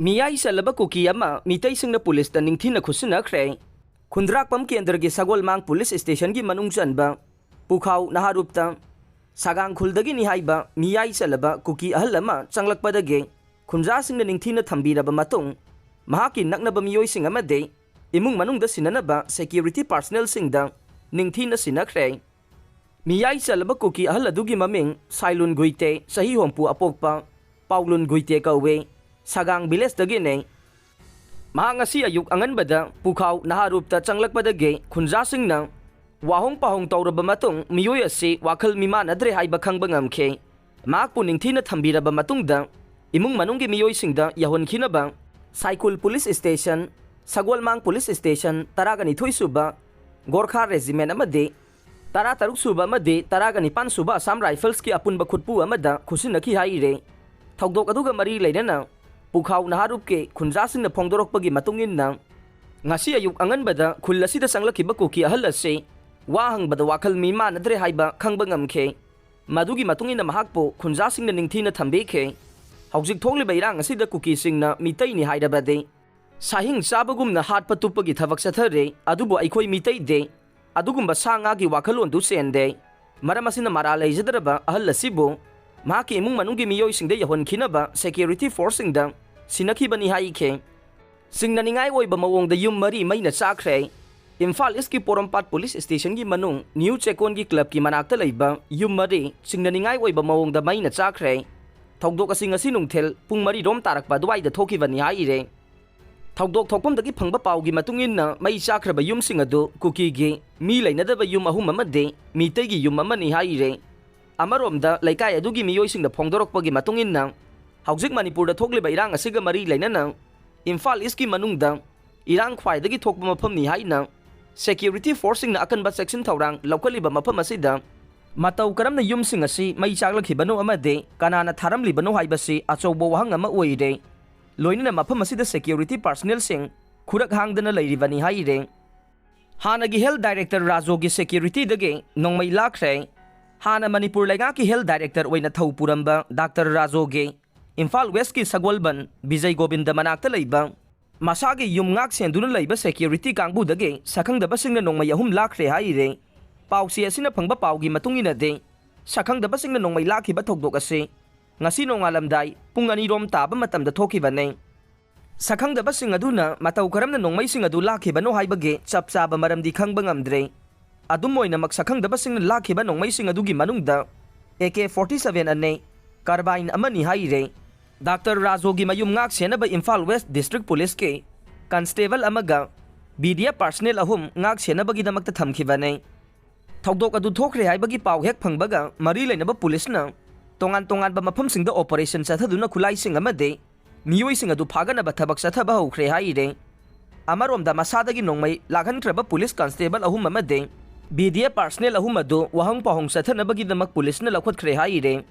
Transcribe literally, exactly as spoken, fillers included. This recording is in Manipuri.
ꯃꯤꯌꯥꯏ ꯆꯜꯂꯕ ꯀꯨꯀꯤ ꯑꯃ ꯃꯤꯇꯩꯁꯤꯡꯅ ꯄꯨꯂꯤꯁꯇ ꯅꯤꯡꯊꯤꯅ ꯈꯨꯠꯁꯤꯟꯅꯈ꯭ꯔꯦ꯫ ꯈꯨꯟꯗ꯭ꯔꯥꯛꯄꯝ ꯀꯦꯟꯗ꯭ꯔꯒꯤ ꯁꯒꯣꯜꯃꯥꯡ ꯄꯨꯂꯤꯁ ꯁ꯭ꯇꯦꯁꯟꯒꯤ ꯃꯅꯨꯡ ꯆꯟꯕ ꯄꯨꯈꯥꯎ ꯅꯍꯥꯔꯨꯞꯇ ꯁꯒꯥꯡ ꯈꯨꯜꯗꯒꯤꯅꯤ ꯍꯥꯏꯕ ꯃꯤꯌꯥꯏ ꯆꯜꯂꯕ ꯀꯨꯀꯤ ꯑꯍꯜ ꯑꯃ ꯆꯪꯂꯛꯄꯗꯒꯤ ꯈꯨꯟꯖꯥꯁꯤꯡꯅ ꯅꯤꯡꯊꯤꯅ ꯊꯝꯕꯤꯔꯕ ꯃꯇꯨꯡ, ꯃꯍꯥꯛꯀꯤ ꯅꯛꯅꯕ ꯃꯤꯑꯣꯏꯁꯤꯡ ꯑꯃꯗꯤ ꯏꯃꯨꯡ ꯃꯅꯨꯡꯗ ꯁꯤꯟꯅꯅꯕ ꯁꯦꯀ꯭ꯌꯨꯔꯤꯇꯤ ꯄꯥꯔꯁꯅꯦꯜꯁꯤꯡꯗ ꯅꯤꯡꯊꯤꯅ ꯁꯤꯟꯅꯈ꯭ꯔꯦ꯫ ꯃꯤꯌꯥꯏ ꯆꯜꯂꯕ ꯀꯨꯀꯤ ꯑꯍꯜ ꯑꯗꯨꯒꯤ ꯃꯃꯤꯡ ꯁꯥꯏꯂꯨꯟ ꯒꯨꯏꯇꯦ, ꯆꯍꯤ ꯍꯨꯝꯐꯨ ꯑꯄꯣꯛꯄ ꯄꯥꯎꯂꯨꯟ ꯒꯨꯏꯇꯦ ꯀꯧꯏ꯫ ꯁꯒꯥꯡ ꯚꯤꯂꯦꯖꯇꯒꯤꯅꯤ꯫ ꯃꯍꯥꯛ ꯉꯁꯤ ꯑꯌꯨꯛ ꯑꯉꯟꯕꯗ ꯄꯨꯈꯥꯎ ꯅꯍꯥꯔꯨꯞꯇ ꯆꯪꯂꯛꯄꯗꯒꯤ ꯈꯨꯟꯖꯥꯁꯤꯡꯅ ꯋꯥꯍꯣꯡ ꯄꯥꯍꯣꯡ ꯇꯧꯔꯕ ꯃꯇꯨꯡ ꯃꯤꯑꯣꯏ ꯑꯁꯤ ꯋꯥꯈꯜ ꯃꯤꯃꯥꯟꯅꯗ꯭ꯔꯦ ꯍꯥꯏꯕ ꯈꯪꯕ ꯉꯝꯈꯤ꯫ ꯃꯍꯥꯛꯄꯨ ꯅꯤꯡꯊꯤꯅ ꯊꯝꯕꯤꯔꯕ ꯃꯇꯨꯡꯗ ꯏꯃꯨꯡ ꯃꯅꯨꯡꯒꯤ ꯃꯤꯑꯣꯏꯁꯤꯡꯗ ꯌꯧꯍꯟꯈꯤꯅꯕ ꯁꯥꯏꯈꯨꯜ ꯄꯨꯂꯤꯁ ꯁ꯭ꯇꯦꯁꯟ, ꯁꯒꯣꯜꯃꯥꯡ ꯄꯨꯂꯤꯁ ꯁ꯭ꯇꯦꯁꯟ, ꯇꯔꯥꯒ ꯅꯤꯊꯣꯏ ꯁꯨꯕ ꯒꯣꯔꯈꯥ ꯔꯦꯖꯤꯃꯦꯟ ꯑꯃꯗꯤ ꯇꯔꯥ ꯇꯔꯨꯛ ꯁꯨꯕ ꯑꯃꯗꯤ ꯇꯔꯥꯒ ꯅꯤꯄꯥꯟ ꯁꯨꯕ ꯑꯁꯥꯝ ꯔꯥꯏꯐꯜꯁꯀꯤ ꯑꯄꯨꯟꯕ ꯈꯨꯠꯄꯨ ꯑꯃꯗ ꯈꯨꯠꯁꯤꯟꯅꯈꯤ ꯍꯥꯏꯔꯦ꯫ ꯊꯧꯗꯣꯛ ꯑꯗꯨꯒ ꯃꯔꯤ ꯂꯩꯅꯅ ꯄꯨꯈꯥꯎ ꯅꯍꯥꯔꯨꯞꯀꯤ ꯈꯨꯟꯖꯥꯁꯤꯡꯅ ꯐꯣꯡꯗꯣꯔꯛꯄꯒꯤ ꯃꯇꯨꯡ ꯏꯟꯅ, ꯉꯁꯤ ꯑꯌꯨꯛ ꯑꯉꯟꯕꯗ ꯈꯨꯜ ꯑꯁꯤꯗ ꯆꯪꯂꯛꯈꯤꯕ ꯀꯨꯀꯤ ꯑꯍꯜ ꯑꯁꯤ ꯋꯥ ꯍꯪꯕꯗ ꯋꯥꯈꯜ ꯃꯤꯃꯥꯟꯅꯗ꯭ꯔꯦ ꯍꯥꯏꯕ ꯈꯪꯕ ꯉꯝꯈꯤ꯫ ꯃꯗꯨꯒꯤ ꯃꯇꯨꯡ ꯏꯟꯅ ꯃꯍꯥꯛꯄꯨ ꯈꯨꯟꯖꯥꯁꯤꯡꯅ ꯅꯤꯡꯊꯤꯅ ꯊꯝꯕꯤꯈꯤ꯫ ꯍꯧꯖꯤꯛ ꯊꯣꯛꯂꯤꯕ ꯏꯔꯥꯡ ꯑꯁꯤꯗ ꯀꯨꯀꯤꯁꯤꯡꯅ ꯃꯤꯇꯩꯅꯤ ꯍꯥꯏꯔꯕꯗꯤ ꯁꯥꯍꯤꯡ ꯆꯥꯕꯒꯨꯝꯅ ꯍꯥꯠꯄ ꯇꯨꯞꯄꯒꯤ ꯊꯕꯛ ꯆꯠꯊꯔꯤ, ꯑꯗꯨꯕꯨ ꯑꯩꯈꯣꯏ ꯃꯤꯇꯩꯗꯤ ꯑꯗꯨꯒꯨꯝꯕ ꯁꯥ ꯉꯥꯒꯤ ꯋꯥꯈꯜꯂꯣꯟꯗꯨ ꯆꯦꯟꯗꯦ꯫ ꯃꯔꯝ ꯑꯁꯤꯅ ꯃꯔꯥꯜ ꯂꯩꯖꯗ꯭ꯔꯕ ꯑꯍꯜ ꯑꯁꯤꯕꯨ ꯃꯍꯥꯛꯀꯤ ꯏꯃꯨꯡ ꯃꯅꯨꯡꯒꯤ ꯃꯤꯑꯣꯏꯁꯤꯡꯗ ꯌꯧꯍꯟꯈꯤꯅꯕ ꯁꯦꯀ꯭ꯌꯨꯔꯤꯇꯤ ꯐꯣꯔꯁꯁꯤꯡꯗ ꯁꯤꯟꯅꯈꯤꯕꯅꯤ ꯍꯥꯏꯈꯤ꯫ ꯆꯤꯡꯅꯅꯤꯡꯉꯥꯏ ꯑꯣꯏꯕ ꯃꯑꯣꯡꯗ ꯌꯨꯝ ꯃꯔꯤ ꯃꯩꯅ ꯆꯥꯈ꯭ꯔꯦ꯫ ꯏꯝꯐꯥꯜ ꯏꯁꯀꯤ ꯄꯣꯔꯣꯝꯄꯥꯠ ꯄꯨꯂꯤꯁ ꯁ꯭ꯇꯦꯁꯟꯒꯤ ꯃꯅꯨꯡ ꯅ꯭ꯌꯨ ꯆꯦꯀꯣꯟꯒꯤ ꯀ꯭ꯂꯕꯀꯤ ꯃꯅꯥꯛꯇ ꯂꯩꯕ ꯌꯨꯝ ꯃꯔꯤ ꯆꯤꯡꯅꯅꯤꯡꯉꯥꯏ ꯑꯣꯏꯕ ꯃꯑꯣꯡꯗ ꯃꯩꯅ ꯆꯥꯈ꯭ꯔꯦ꯫ ꯊꯧꯗꯣꯛ ꯑꯁꯤ ꯉꯁꯤ ꯅꯨꯡꯊꯤꯜ ꯄꯨꯡ ꯃꯔꯤ ꯔꯣꯝ ꯇꯥꯔꯛꯄ ꯑꯗꯨꯋꯥꯏꯗ ꯊꯣꯛꯈꯤꯕꯅꯤ ꯍꯥꯏꯔꯦ꯫ ꯊꯧꯗꯣꯛ ꯊꯣꯛꯐꯝꯗꯒꯤ ꯐꯪꯕ ꯄꯥꯎꯒꯤ ꯃꯇꯨꯡ ꯏꯟꯅ ꯃꯩ ꯆꯥꯈ꯭ꯔꯕ ꯌꯨꯝꯁꯤꯡ ꯑꯗꯨ ꯀꯨꯀꯤꯒꯤ ꯃꯤ ꯂꯩꯅꯗꯕ ꯌꯨꯝ ꯑꯍꯨꯝ ꯑꯃꯗꯤ ꯃꯤꯇꯩꯒꯤ ꯌꯨꯝ ꯑꯃꯅꯤ ꯍꯥꯏꯔꯦ꯫ ꯑꯃꯔꯣꯝꯗ ꯂꯩꯀꯥꯏ ꯑꯗꯨꯒꯤ ꯃꯤꯑꯣꯏꯁꯤꯡꯅ ꯐꯣꯡꯗꯣꯔꯛꯄꯒꯤ ꯃꯇꯨꯡ ꯏꯟꯅ ꯍꯧꯖꯤꯛ ꯃꯅꯤꯄꯨꯔꯗ ꯊꯣꯛꯂꯤꯕ ꯏꯔꯥꯡ ꯑꯁꯤꯒ ꯃꯔꯤ ꯂꯩꯅꯅ ꯏꯝꯐꯥꯜ ꯏꯁꯀꯤ ꯃꯅꯨꯡꯗ ꯏꯔꯥꯡ ꯈ꯭ꯋꯥꯏꯗꯒꯤ ꯊꯣꯛꯄ ꯃꯐꯝꯅꯤ ꯍꯥꯏꯅ ꯁꯦꯀ꯭ꯌꯨꯔꯤꯇꯤ ꯐꯣꯔꯁꯁꯤꯡꯅ ꯑꯀꯟꯕ ꯆꯦꯛꯁꯤꯟ ꯊꯧꯔꯥꯡ ꯂꯧꯈꯠꯂꯤꯕ ꯃꯐꯝ ꯑꯁꯤꯗ ꯃꯇꯧ ꯀꯔꯝꯅ ꯌꯨꯝꯁꯤꯡ ꯑꯁꯤ ꯃꯩ ꯆꯥꯛꯂꯛꯈꯤꯕꯅꯣ ꯑꯃꯗꯤ ꯀꯅꯥꯅ ꯊꯥꯔꯝꯂꯤꯕꯅꯣ ꯍꯥꯏꯕꯁꯤ ꯑꯆꯧꯕ ꯋꯥꯍꯪ ꯑꯃ ꯑꯣꯏꯔꯦ꯫ ꯂꯣꯏꯅꯅ ꯃꯐꯝ ꯑꯁꯤꯗ ꯁꯦꯀ꯭ꯌꯨꯔꯤꯇꯤ ꯄꯥꯔꯁꯅꯦꯜꯁꯤꯡ ꯈꯨꯔꯛ ꯍꯥꯡꯗꯅ ꯂꯩꯔꯤꯕꯅꯤ ꯍꯥꯏꯔꯦ꯫ ꯍꯥꯟꯅꯒꯤ ꯍꯦꯜꯊ ꯗꯥꯏꯔꯦꯛꯇꯔ ꯔꯥꯖꯣꯒꯤ ꯁꯦꯀ꯭ꯌꯨꯔꯤꯇꯤꯗꯒꯤ ꯅꯣꯡꯃꯩ ꯂꯥꯛꯈ꯭ꯔꯦ꯫ ꯍꯥꯟꯅ ꯃꯅꯤꯄꯨꯔ ꯂꯩꯉꯥꯛꯀꯤ ꯍꯦꯜꯊ ꯗꯥꯏꯔꯦꯛꯇꯔ ꯑꯣꯏꯅ ꯊꯧ ꯄꯨꯔꯝꯕ ꯗꯥꯛꯇꯔ ꯔꯥꯖꯣꯒꯤ ꯏꯝꯐꯥꯜ ꯋꯦꯁꯀꯤ ꯁꯒꯣꯜꯕꯟ ꯕꯤꯖꯩ ꯒꯣꯕꯤꯟꯗ ꯃꯅꯥꯛꯇ ꯂꯩꯕ ꯃꯁꯥꯒꯤ ꯌꯨꯝ ꯉꯥꯛ ꯁꯦꯟꯗꯨꯅ ꯂꯩꯕ ꯁꯦꯀ꯭ꯌꯨꯔꯤꯇꯤ ꯀꯥꯡꯕꯨꯗꯒꯤ ꯁꯛꯈꯪꯗꯕꯁꯤꯡꯅ ꯅꯣꯡꯃꯩ ꯑꯍꯨꯝ ꯂꯥꯛꯈ꯭ꯔꯦ ꯍꯥꯏꯔꯦ꯫ ꯄꯥꯎꯆꯦ ꯑꯁꯤꯅ ꯐꯪꯕ ꯄꯥꯎꯒꯤ ꯃꯇꯨꯡ ꯏꯟꯅꯗꯤ, ꯁꯛꯈꯪꯗꯕꯁꯤꯡꯅ ꯅꯣꯡꯃꯩ ꯂꯥꯛꯈꯤꯕ ꯊꯧꯗꯣꯛ ꯑꯁꯤ ꯉꯁꯤ ꯅꯣꯡꯉꯥꯜꯂꯝꯗꯥꯏ ꯄꯨꯡ ꯑꯅꯤꯔꯣꯝ ꯇꯥꯕ ꯃꯇꯝꯗ ꯊꯣꯛꯈꯤꯕꯅꯤ꯫ ꯁꯛꯈꯪꯗꯕꯁꯤꯡ ꯑꯗꯨꯅ ꯃꯇꯧ ꯀꯔꯝꯅ ꯅꯣꯡꯃꯩꯁꯤꯡ ꯑꯗꯨ ꯂꯥꯛꯈꯤꯕꯅꯣ ꯍꯥꯏꯕꯒꯤ ꯆꯞ ꯆꯥꯕ ꯃꯔꯝꯗꯤ ꯈꯪꯕ ꯉꯝꯗ꯭ꯔꯦ꯫ ꯑꯗꯨꯝ ꯑꯣꯏꯅꯃꯛ, ꯁꯛꯈꯪꯗꯕꯁꯤꯡꯅ ꯂꯥꯛꯈꯤꯕ ꯅꯣꯡꯃꯩꯁꯤꯡ ꯑꯗꯨꯒꯤ ꯃꯅꯨꯡꯗ ꯑꯦ ꯀꯦ ꯐꯣꯔꯇꯤ ꯁꯚꯦꯟ ꯑꯅꯤ, ꯀꯥꯔꯕꯥꯏꯟ ꯑꯃꯅꯤ ꯍꯥꯏꯔꯦ꯫ ꯗꯥꯛꯇꯔ ꯔꯥꯖꯨꯒꯤ ꯃꯌꯨꯝ ꯉꯥꯛ ꯁꯦꯟꯅꯕ ꯏꯝꯐꯥꯜ ꯋꯦꯁ ꯗꯤꯁꯇ꯭ꯔꯤꯛ ꯄꯨꯂꯤꯁꯀꯤ ꯀꯟꯁꯇꯦꯕꯜ ꯑꯃꯒ ꯕꯤ ꯗꯤ ꯑꯦꯐ ꯄꯥꯔꯁꯅꯦꯜ ꯑꯍꯨꯝ ꯉꯥꯛ ꯁꯦꯟꯅꯕꯒꯤꯗꯃꯛꯇ ꯊꯝꯈꯤꯕꯅꯤ꯫ ꯊꯧꯗꯣꯛ ꯑꯗꯨ ꯊꯣꯛꯈ꯭ꯔꯦ ꯍꯥꯏꯕꯒꯤ ꯄꯥꯎ ꯍꯦꯛ ꯐꯪꯕꯒ ꯃꯔꯤ ꯂꯩꯅꯕ ꯄꯨꯂꯤꯁꯅ ꯇꯣꯉꯥꯟ ꯇꯣꯉꯥꯟꯕ ꯃꯐꯝꯁꯤꯡꯗ ꯑꯣꯄꯔꯦꯁꯟ ꯆꯠꯊꯗꯨꯅ ꯈꯨꯠꯂꯥꯏꯁꯤꯡ ꯑꯃꯗꯤ ꯃꯤꯑꯣꯏꯁꯤꯡ ꯑꯗꯨ ꯐꯥꯒꯠꯅꯕ ꯊꯕꯛ ꯆꯠꯊꯕ ꯍꯧꯈ꯭ꯔꯦ ꯍꯥꯏꯔꯦ꯫ ꯑꯃꯔꯣꯝꯗ, ꯃꯁꯥꯗꯒꯤ ꯅꯣꯡꯃꯩ ꯂꯥꯛꯍꯟꯈ꯭ꯔꯕ ꯄꯨꯂꯤꯁ ꯀꯟꯁꯇꯦꯕꯜ ꯑꯍꯨꯝ ꯑꯃꯗꯤ ꯕꯤ ꯗꯤ ꯑꯦꯐ ꯄꯥꯔꯁꯅꯦꯜ ꯑꯍꯨꯝ ꯑꯗꯨ ꯋꯥꯍꯪ ꯄꯥꯎꯍꯪ ꯆꯠꯊꯅꯕꯒꯤꯗꯃꯛ ꯄꯨꯂꯤꯁꯅ ꯂꯧꯈꯠꯈ꯭ꯔꯦ ꯍꯥꯏꯔꯦ꯫